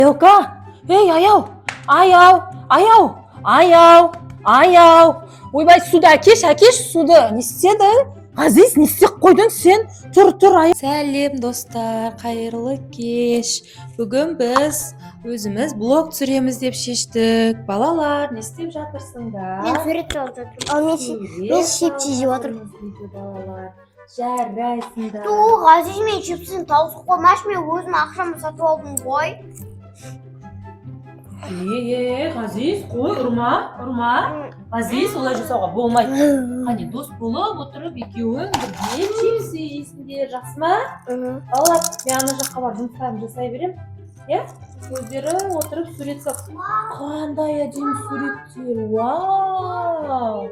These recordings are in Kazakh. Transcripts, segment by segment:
Аяука, ей, аяу, аяу, аяу, аяу, аяу. Ойбай, суды әкеш, әкеш суды. Не істедің? Ғазиз, не істеп қойдың сен? Тұр, тұр, аяу. Сәлем, достар, қайырлы кеш. Бүгін біз өзіміз блог түсіреміз деп шештік. Балалар, не істеп жатырсыңдар? Мен сурет салып жатырмын. Ал мен мен чипсы жеп жатырмын. Дейді балалар. Жарайсыңдар. Ту, Ғазиз, мен чипсыны тауысып қоймашы, мен өзім ақшамды сатып алдым ғой. Е, е, Ғазиз, қой, ұрма, ұрма. Ғазиз, олай жасауға болмайды. Қане, дос болып отырып, екеуің бірге чипсы жейсіңдер, жақсы ма? Балалар, мен ана жаққа барып жұмыстарымды жасай беремін. Иә? Өздері отырып сурет салып. Қандай әдемі суреттер. Вау!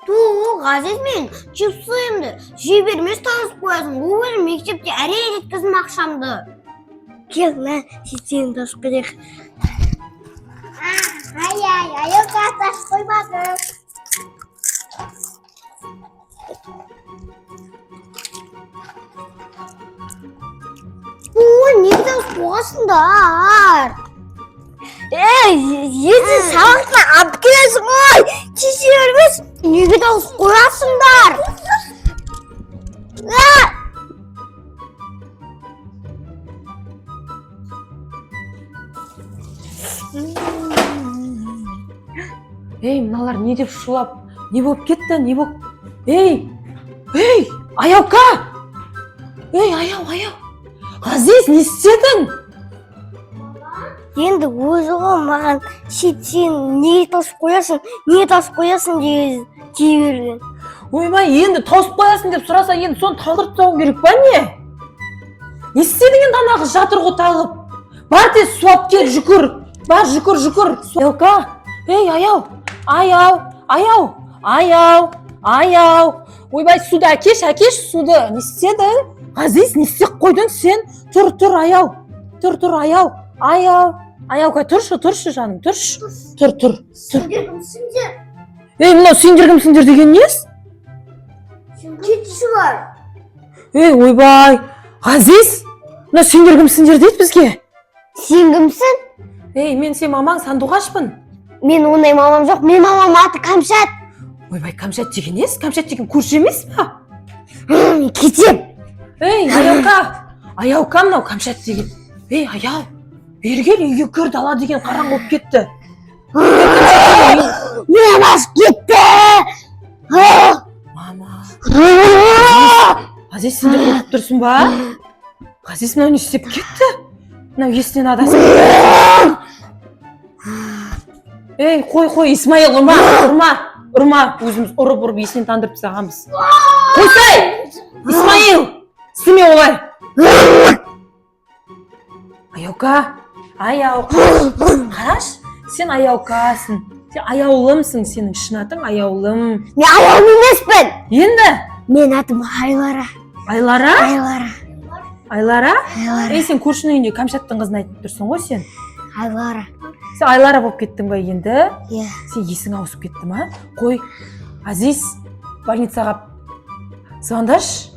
Ту, Ғазиз, мен чипсымды жей бермес, тауысып қоясың. Өзім мектепте әрең жеткіздім ақшамды. Кел, мә, сен тауысып кетейік. Ай, ай, аяука, тас қоймадым. Ой, неге тауысып қоясыңдар? Ей, ертең сабақтан алып келесің ғой. Тиісе бермес. Неге дауыс қоясыңдар? А! Ей, мыналар не деп шулап? Не болып кетті? Не болып? Ей! Ей, Аяука! Ей, аяу, аяу. Ғазиз, не істедің? Енді өзі ғой маған сен неге тауысып қоясың, неге тауысып қоясың дей берген. Ойбай, енді тауысып қоясың деп сұраса, енді соны талдырып тастауың керек па, не? Не істедің енді, ана қыз жатыр ғой талып. Бар, тез су алып кел, жүгір. Бар, жүгір, жүгір. Аяука, ей, аяу, аяу, аяу, аяу, аяу. Ойбай, суды әкеш, әкеш суды. Не істедің? Ғазиз, не істеп қойдың сен? Тұр, тұр, аяу. Тұр, тұр, аяу, аяу. Аяука, тұршы, тұршы, жаным, тұршы. Тұр, тұр, тұр. Сендер кімсіңдер? Ей, мынау сендер кімсіңдер деген несі? Кетші бар. Ей, ойбай, Ғазиз, мына сендер кімсіңдер дейді бізге. Сен кімсің? Ей, мен сен мамаң Сандуғашпын. Мен ондай мамам жоқ. Мен мамам аты Кәмшат. Ойбай, Кәмшат деген несі? Кәмшат деген көрші емес па? Кетем. Ей, Аяука, Аяука, мынау Кәмшат деген. Ей, аяу, бері кел, үйге кір, дала деген қараңғы болып кетті. Мен ашып кетті. Мама, Ғазиз, сен де қорқып тұрсың ба? Ғазиз, мынау не істеп кетті? Мынау есінен адасып кетті. Ей, қой, қой, Исмаил, ұрма, ұрма, ұрма. Өзіміз ұрып ұрып есінен тандырып тастағанбыз. Қойсай! Исмаил! Істеме олай. Аяука, аяу, қараш, сен Аяукасың. Сен аяулымсың, сенің шын атың Аяулым. Мен аяулым емеспін. Енді Мен атым Айлара. Айлара? Айлара. Айлара? Айлара. Ей, сен көршінің үйінде Кәмшаттың қызын айтып тұрсың ғой сен. Айлара. Сен Айлара болып кеттің ба енді? Иә. Сен есің ауысып кетті ма? Қой, Азиз, больницаға звондашы.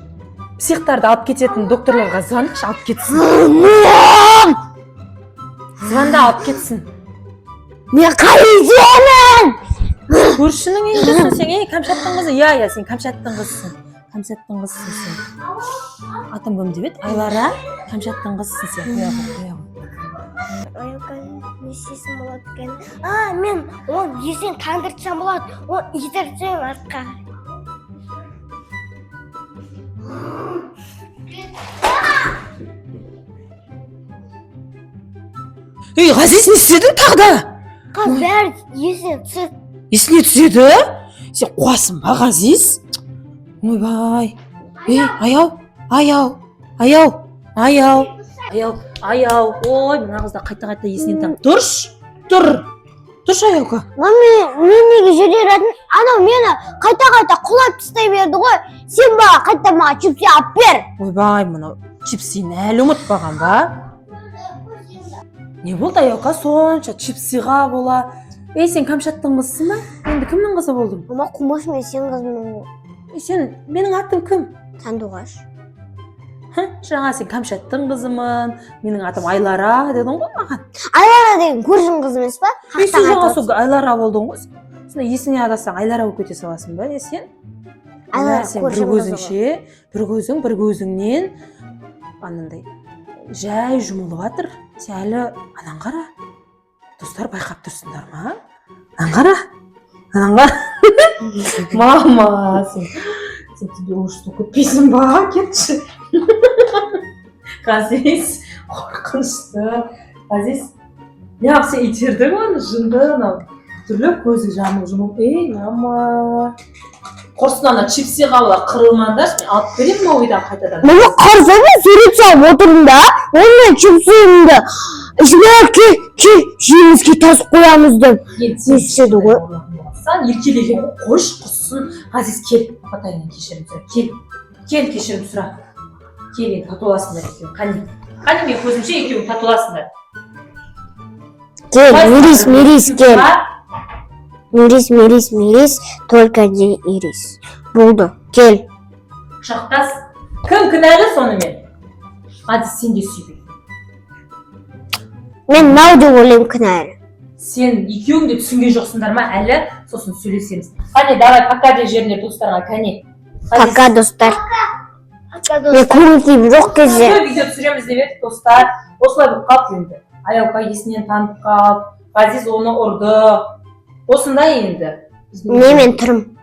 Психтарды алып кететін докторларға звондашы, алып кетсін. Звонда, алып кетсін. Мен қай үйдемін? Көршінің үйіндесің сен, ей, Кәмшаттың қызы. Иә, иә, сен Кәмшаттың қызысың. Кәмшаттың қызысың сен. Атың кім деп еді? Айлара, Кәмшаттың қызысың сен. Қоя ғой, қоя ғой. Аяука, не істесем болады екен? А, мен оны есінен тандыртсам болады. Оны итеріп тастаймын артқа. Ей, Ғазиз, не істедің тағы да? Қазір бәрі есіне түседі. Есіне түседі? Сен қуасың ба, Ғазиз? Ойбай, ей, аяу, аяу, аяу, аяу, аяу, аяу. Ой, мына қыз да қайта қайта есінен танып. Тұршы, тұр, тұршы, Аяука. Мен неге жерде жатырмын? Анау мені қайта қайта құлап тастай берді ғой. Сен маған қайта маған чипсы алып бер. Ойбай, мынау чипсиін әлі ұмытпаған ба? Не болды, Аяука, сонша чипсиға бола? Ей, сен Кәмшаттың қызысың ба? Енді кімнің қызы болдың? Мама, қумашы, мен сенің қызымын ғой. Ей, сен менің атым кім? Сандуғаш. Хы, жаңа сен Кәмшаттың қызымын, менің атым Айлара дедің ғой маған. Айлара деген көршінің қызы емес па? Ей, сен жаңа сол Айлара болдың ғой. Сонда есіңе адасаң, Айлара болып кете саласың ба, не сен? Айлара Мә, сен бір көршінің қызы ғой. көзіңше, бір көзің бір көзіңнен анандай жай жұмылып жатыр. Сен әлі анан қара. Достар, байқап тұрсыңдар ма? Анан қара. Анан қара. Мама, сен түнде ұрысып кетпейсің ба? Кетші. Ғазиз, қорқынышты. Ғазиз, неғып сен итердің оны, жынды анау. Түрлі көзі жамылып жұмылып. Ей, мама. Құрсын, ана чипсиға бала қырылмаңдаршы, мен алып беремін ойдан қайтадан. Мені қарсы мен сурет салып отырдым да, онымен чипсымды жібер, ке, ке, жеймізге тасып қоямыз деп. Енді Не істеді ғой? Сен еркелеген ғой, қойшы, құрсын. Ғазиз, кел, апатайыңнан кешірім сұра. Кел, кел, кешірім сұра. Кел, енді татуласыңдар екеуің. Қане, қане, мен көзімше екеуің татуласыңдар. Кел, мирись, мирись, кел. Мирись, мирись, мирись, только не ирись. Болды, кел. Құшақтас. Кім кінәлі сонымен? Ғазиз, сен де сүйбе. Мен мынау деп ойлаймын кінәлі. Сен екеуің де түсінген жоқсыңдар ма әлі? Сосын сөйлесеміз. Қане, давай, пока деп жіберіңдер достарға, кәне. Ғазиз, Пока, достар. Мен көңіл күйім жоқ кезде. Күшті видео түсіреміз деп едік, достар. Осылай болып қалды енді. Аялка есінен танып қалды. Ғазиз оны ұрды. Осындай енді. Не, мен тұрмын.